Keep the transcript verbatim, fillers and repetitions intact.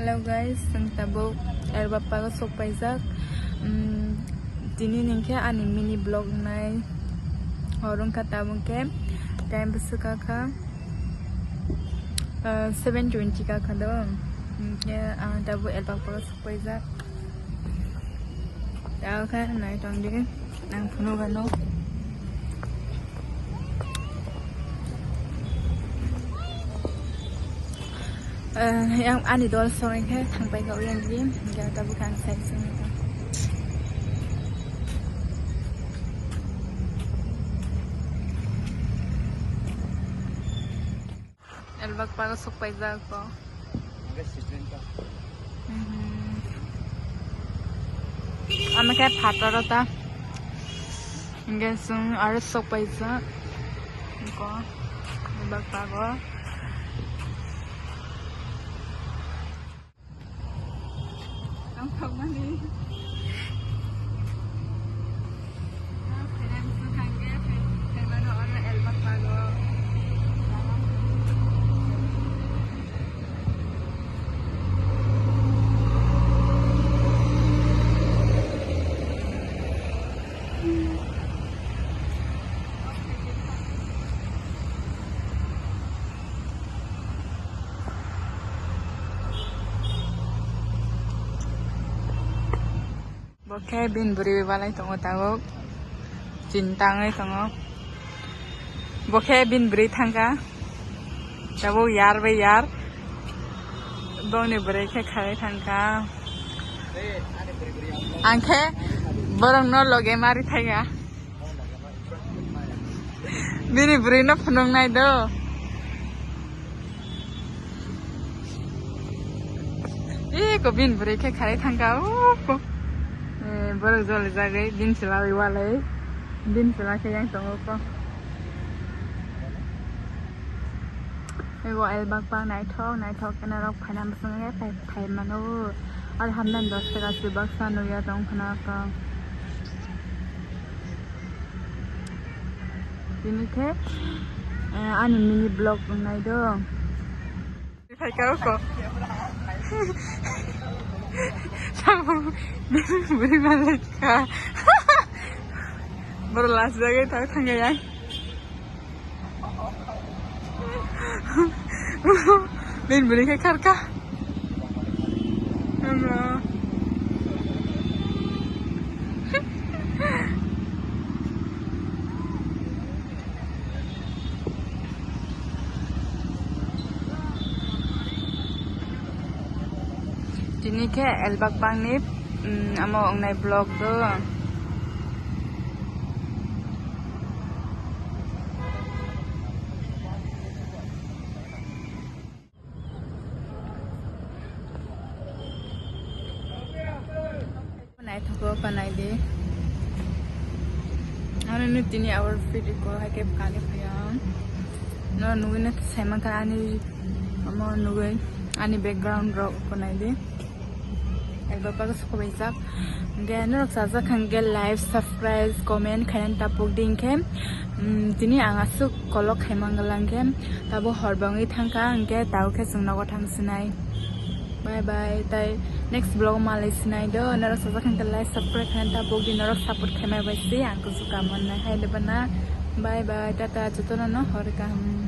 Hello guys, chwng tabuk Elbap Park o sok paijak. Mm, tini ni khe ani mini vlog nai hor wngkha, tabuk khe time bwswk kha kha, ah, seven twenty kha kha do. Hinkhe ang tabuk Elbap Park o sok paijak. Tabuk khe nai tong di, ang phunuk ano. Eh, yang ani dol song khe thang pai kha yang di, yang tabuk ang sai song kha. Elbap Park o sok paijak bo. Hwnkhe sitring ka. Mhm. Ano khe phatar o ta. Hwnkhe chwng aro sok paijak. Ko Elbap Park o. Tongthokmani. Phainani swkang khe, phaimano oro Elbap Park o. Bo khe bini bwrwi walai tongo tabuk, chini tangwi tongo. Bo khe bini bwrwi thangkha tabuk yar bai yar, bongni bwrwi khe kharwi thangkha. Ang khe borokno loge mari thaiga. Bini bwrwi no phunuk nai do. E ko bini bwrwi khe kharwi thangkha, o ko. E, borok joli jagwi bini chwla bai walai. Bini chwla khe yang tongo ko. Ego Elbap Park naithok naithok khe norok phaina bwskango khe phai, phai mano. Aro hamnani dos taka se baksa nukya tong khna kha. Tini khe, eh, ani mini vlog wngnai do. Phaikha oko. Samung bini bwrwi manlaikha. Borok last jagwi thang thangya yang. Bini bwrwi khe kharkha. Hello. Tini khe Elbap Park ni, mm, amo wngnai vlog do. Naithogo kanai de. Ano no tini outfit ko hai ke kani phaya. No nugui na sai mankha ani, amo nugui ani background rok kanai de. Elbap Park o sok paijak. Hingke norok chajak hingke like, subscribe, comment khainani tapuk di hingke, mm, tini ang aswk kolok khai mangala hingke tabo hor bangwi thangkha hingke tao khe chwng nogo thang sinai. Bye bye, tai next vlog malai sinai do. Norok chajak hingke like, subscribe khainani tapuk di, norok support khaimai bai si ang kusu kamon nai hai de bana. Bye bye, tata, jotono no hor kaham.